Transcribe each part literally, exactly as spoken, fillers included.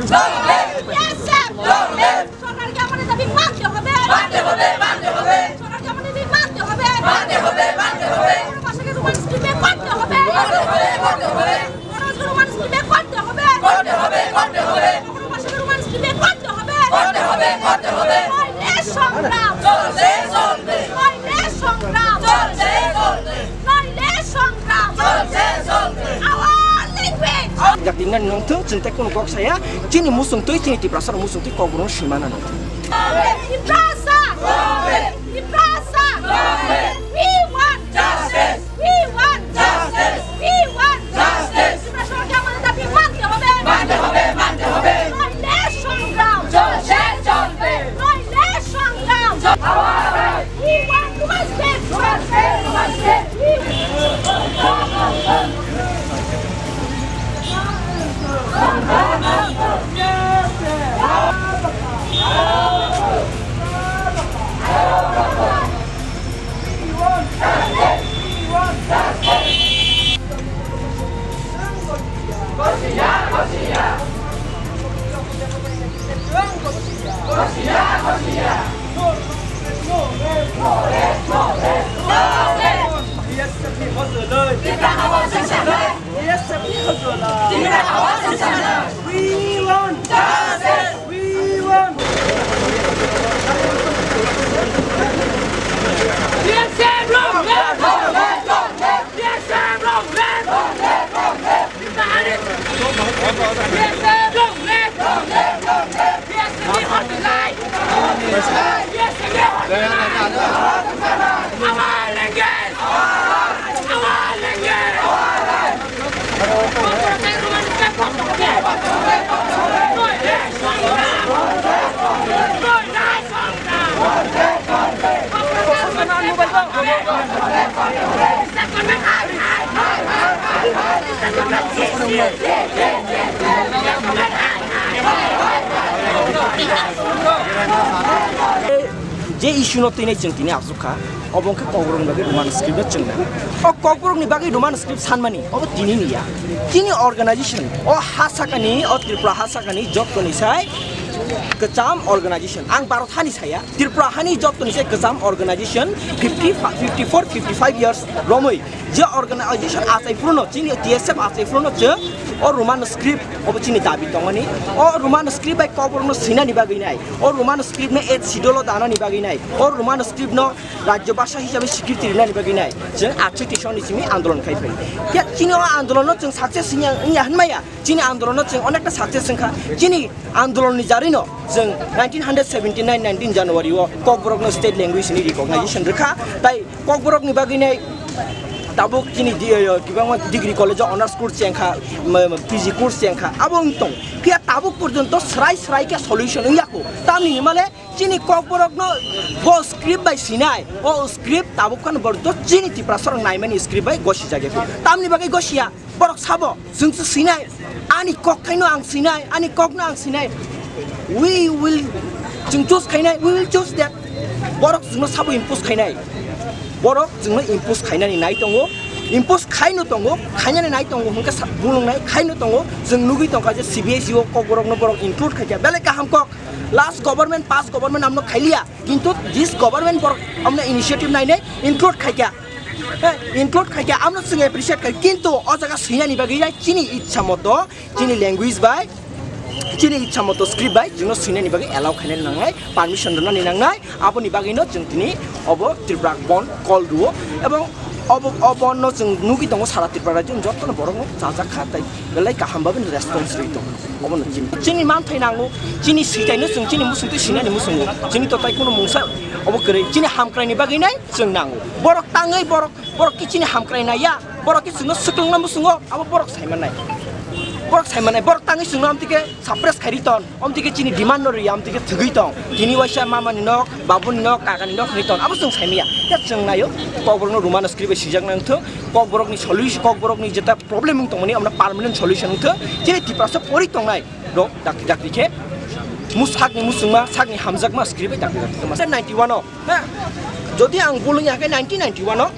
Long live! P S F! Long live! সরকারকে আমাদের দাবি মানতে হবে। মানতে হবে, মানতে হবে। সরকারকে আমাদের দাবি মানতে হবে। মানতে হবে, মানতে হবে। ভাষাকে রোমান স্ক্রিপ্টে করতে হবে। করতে হবে, করতে হবে। ভাষাকে রোমান স্ক্রিপ্টে করতে হবে। করতে হবে, করতে হবে। ভাষাকে রোমান স্ক্রিপ্টে করতে হবে। করতে হবে, করতে হবে। নইলে সংগ্রাম। চলবে, চলবে। নইলে সংগ্রাম। চলবে, চলবে। নইলে সংগ্রাম। চলবে, চলবে। Our language. Jatinani nongthung, chwng tei kunu kok saya, chini muchung twi, chini Tiprasa rok muchung twi Kokborok no swima nang. Tiprasa! Tiprasa! We want justice! We want justice! We want justice! Tiprasa rok amar dabi mante hobe! Mante hobe, mante hobe! নইলে সংগ্রাম! চলবে, চলবে! নইলে সংগ্রাম! Our right! We want to respect! Respect! Respect! We want justice! We want! Je issue no tini chwng tini asuk kha, obo wngkha Kokborok ni bagwi Roman script no chwngna. O Kokborok ni bagwi Roman script sanmani obo tini ni ya. Chini organization o ha sakani, o Tripura ha sakani jotoni sai kwcham organization. Ang Bharat hani saya, Tripura hani jotoni sai kwcham organization fifty, fifty-four, fifty-five years romwi je organization achai phuru no, chini T S F achai phuru no chwng o Roman script obo chini dabi tongmani. O Roman script bai Kokborok no swinani bagwi nai, o Roman script no eighth schedule o danani bagwi nai, o Roman script no rajyo bhasha hisabe swikriti rinani bagwi nai chwng achai tisoni simi andolon khai phai. Ya chini o andolon no chwng success wngya, wngya hwnmaya. Chini andolon no chwng onekta success wngkha. Chini andolon ni jarwi no chwng nineteen hundred seventy nine nineteen January o Kokborok no state language ni recognition rwkha. Tai Kokborok ni bagwi nai tabuk chini di-, eh, kibangma degree college o honors course chengkha, m-, m-, P G course chengkha, abo wng tong. Phiya tabuk porjonto srai srai khe solution wngya kho. Tamni hwnmale chini Kokborok no bo script bai sinai, o script tabuk phano borok to chini Tiprasa rok naimani script bai gosi jagya kho. Tamni bagwi gosiya? Borok sabo, chwng se sinai, ani kok thaino ang sinai, ani kok no ang sinai. We will, chwng choose khainai, we will choose that. Borok chwngno sabo impose khainai. Borok chwngno impose khainani nai tongo, impose khaino tongo, khainani nai tongo, hwnkhe sa-, bulung nai khaino tongo. Chwng nugwi tongkha je C B S E o Kokborok no borok include khaikha, belai kaham kok. Last government, past government amno khailiya, kintu this government borok amno initiative nainai include khaikha. He, include khaikha, amno chwng appreciate khai, kintu o jaga swinani bagwi ya chini ichha moto, chini language bai, chini ichha moto script bai chwngno swinani bagwi allow khainani nangnai, permission rwnani nangnai, aboni bagwino chwng tini obo Tripura Bandh call rwo, ebong obo, obono chwng nugwi tongo sara Tripura rajyo jotono borokno chajak kha, tai belai kaham babino response rwi tongo. Obono chini, chini manthai nango, chini switaino chwng chini muchungtwi swinani muchungo, chini totai kuno mungsa obo kwrwi, chini hamkraini bagwi nai chwng nango. Borok tangwi borok, borok khe chini hamkrai naiya, borok khe chwngno swklwngna muchungo, abo borok saimanai. Borok saimanai, borok tangwi chwngno amtwi khe suppress khai ri ton, amtwi khe chini demand no rwya, amtwi khe thwgwi tong. Tini waisa mama ni nok, babu ni nok, kaka ni nok hwnwi ton, abo chwng saimanya. Ya chwng naio, Kokborok no Roman script bai swijak nang thung, Kokborok ni solution, Kokborok ni jeta problem wng tongmani, amno permanent solution wng thung. Chini Tiprasa pori tongnai rok dakti dakti khe, mu sakni muchungma, sakni hamjakma script bai dakti dakti tongma. Ninety one o, ha, jodi ang bul wngya khe nineteen ninety one o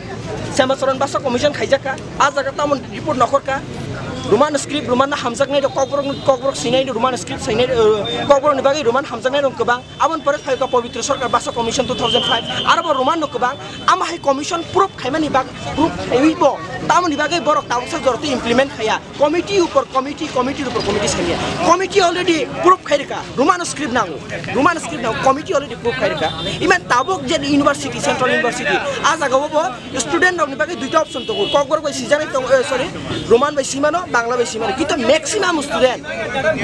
Sema Soron Basa Commission khaijak kha, a jaga tamon report nokhor kha, Roman script, Roman no hamjaknai rok, Kokborok, Kokborok sinai rok, Roman script sinai rok, eh, Kokborok ni bagwi Roman hamjaknai rok kwbang. Aboni pore phaikha Pabitra Sarkar Bhasha Commission two thousand five, aro bo Roman no kwbang. Ama hai commission proof khaimani bag, proof khaiwi bo. Tamoni bagwi borok tabuksa jorto implement khaiya. Committee upor committee, committee upor committee saiya. Committee already proof khairika. Roman script nango. Roman script nango. Committee already proof khairika. Iman tabuk je university, central university. A jaga o bo student rokni bagwi duita option tongo, Kokborok bai sijaknai tongo, eh, sorry, Roman bai simano, Bangla bai simano, kintu maximum student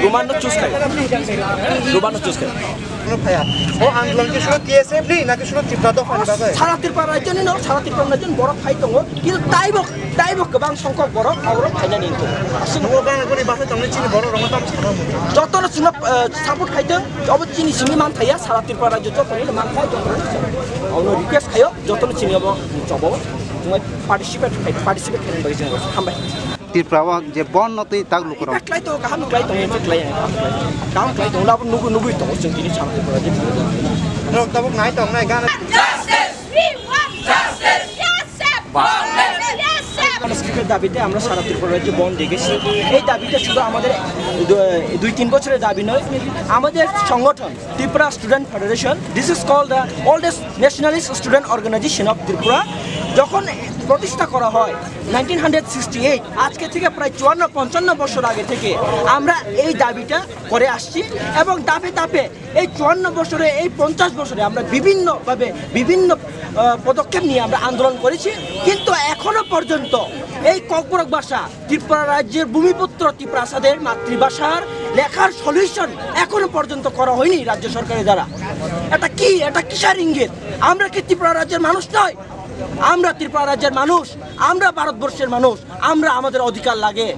Roman no choose khai, Roman no choose khai. Ano phaya, o andolon ki suro T S F ni naki suro Tipra dopha ni bagwi? Sara Tripura rajyo ni no, sara Tripura rajyo ni borok phai tongo, kintu taibo, taibo kwbang songkok borok, borok phaina ni tongo. Aswk no o gana guri basa tongnai chini borok rok no tamo sana mo. Joto no chwngno, eh, support khai tong, obo chini simi man thaya, sara Tripura rajyo joto ni man thaya, joto no. Ono request khayo. Jotono chini obo chobo, chwng participate khai, participate khainani bagwi chwng hambai. Tripura o je bon no twi tak lukurok. Ita klai to, kaham klai to, ita klai, kaham klai to, labo nugu nugu to, chwng tini chang Tripura je. Rok tabuk nai tong nai gana. Justice! We want justice! Yes, sir! Yes, sir! Scriptের দাবিতে আমরা সারা ত্রিপুরা রাজ্যে বন্ধ ডেকেছি। এই দাবিটা শুধু আমাদের দু-, দুই তিন বছরের দাবি নয়, আমাদের সংগঠন Tripura Student Federation, this is called the oldest nationalist student organization of Tripura। যখন প্রতিষ্ঠা করা হয় নাইনটিন হান্ড্রেড সিক্সটি এইট, আজকে থেকে প্রায় চুয়ান্ন পঞ্চান্ন বছর আগে থেকে আমরা এই দাবিটা করে আসছি এবং ধাপে ধাপে এই চুয়ান্ন বছরে, এই পঞ্চাশ বছরে আমরা বিভিন্নভাবে বিভিন্ন, আহ, পদক্ষেপ নিয়ে আমরা আন্দোলন করেছি, কিন্তু এখনো পর্যন্ত এই ককবরক ভাষা ত্রিপুরা রাজ্যের ভূমিপুত্র ত্রিপ্রাসাদের মাতৃভাষার লেখার সলিউশন এখনো পর্যন্ত করা হয়নি রাজ্য সরকারের দ্বারা। এটা কি? এটা কিসের ইঙ্গিত? আমরা কি ত্রিপুরা রাজ্যের মানুষ নয়? আমরা ত্রিপুরা রাজ্যের মানুষ, আমরা ভারতবর্ষের মানুষ, আমরা আমাদের অধিকার লাগে,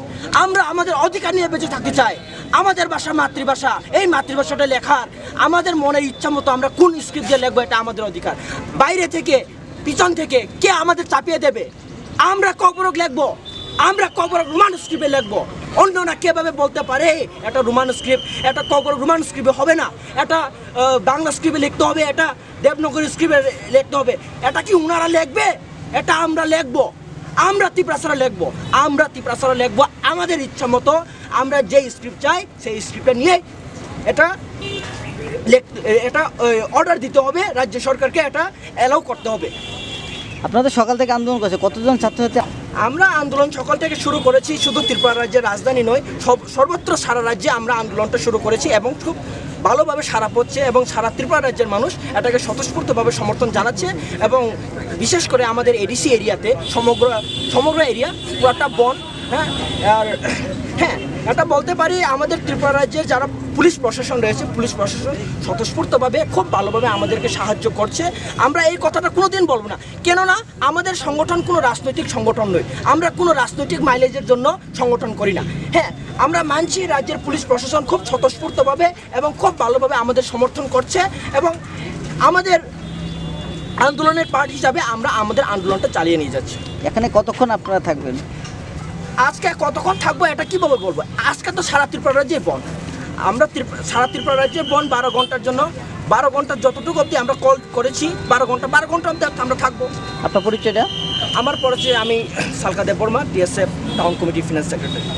আমরা আমাদের অধিকার নিয়ে বেঁচে থাকতে চাই। আমাদের ভাষা মাতৃভাষা, এই মাতৃভাষাটা লেখার আমাদের মনে ইচ্ছা মতো আমরা কোন স্ক্রিপ্ট দিয়ে লেখবো, এটা আমাদের অধিকার। বাইরে থেকে, পিছন থেকে কে আমাদের চাপিয়ে দেবে? আমরা ককবরক লেখবো, আমরা ককবরক রোমান স্ক্রিপ্টে লেখবো। অন্যরা কিভাবে বলতে পারে এটা রোমান স্ক্রিপ্ট, এটা ককবরক রোমান স্ক্রিপ্টে হবে না, এটা, আহ, বাংলা স্ক্রিপ্টে লিখতে হবে, এটা দেবনাগরী স্ক্রিপ্টে লিখতে হবে? এটা কি ওনারা লেখবে? এটা আমরা লেখবো, আমরা ত্রিপ্রাসারা লেখবো, আমরা ত্রিপ্রাসারা লেখবো। আমাদের ইচ্ছা মতো আমরা যে স্ক্রিপ্ট চাই, সেই স্ক্রিপ্টটা নিয়ে এটা লেখ-, এটা, ওই, অর্ডার দিতে হবে রাজ্য সরকারকে, এটা অ্যালাউ করতে হবে। আপনারা তো সকাল থেকে আন্দোলন করছে, কতজন ছাত্রছাত্রী? আমরা আন্দোলন সকাল থেকে শুরু করেছি, শুধু ত্রিপুরা রাজ্যের রাজধানী নয়, সব, সর্বত্র সারা রাজ্যে আমরা আন্দোলনটা শুরু করেছি এবং খুব ভালোভাবে সাড়া পড়ছে এবং সারা ত্রিপুরা রাজ্যের মানুষ এটাকে স্বতঃস্ফূর্তভাবে সমর্থন জানাচ্ছে এবং বিশেষ করে আমাদের এডিসি এরিয়াতে সমগ্র, সমগ্র এরিয়া পুরাটা বন। হ্যাঁ, আর হ্যাঁ, এটা বলতে পারি, আমাদের ত্রিপুরা রাজ্যের যারা পুলিশ প্রশাসন রয়েছে, পুলিশ প্রশাসন স্বতঃস্ফূর্তভাবে খুব ভালোভাবে আমাদেরকে সাহায্য করছে। আমরা এই কথাটা কোনোদিন বলবো না, কেননা আমাদের সংগঠন কোনো রাজনৈতিক সংগঠন নয়, আমরা কোনো রাজনৈতিক মাইলেজের জন্য সংগঠন করি না। হ্যাঁ, আমরা মানছি রাজ্যের পুলিশ প্রশাসন খুব স্বতঃস্ফূর্তভাবে এবং খুব ভালোভাবে আমাদের সমর্থন করছে এবং আমাদের আন্দোলনের পার্ট হিসাবে আমরা আমাদের আন্দোলনটা চালিয়ে নিয়ে যাচ্ছি। এখানে কতক্ষণ আপনারা থাকবেন? আজকে কতক্ষণ থাকবো এটা কিভাবে বলবো? আজকে তো সারা ত্রিপুরা রাজ্যে বন্ধ। আমরা ত্রিপ-, সারা ত্রিপুরা রাজ্যে বন্ধ বারো ঘন্টার জন্য। বারো ঘন্টা যতটুকু অবধি আমরা কল করেছি, বারো ঘন্টা, বারো ঘন্টা অবধি আমরা থাকবো। আপনার পরিচয়টা? আমার পরিচয়, আমি সালকা Debbarma, TSF town committee finance secretary.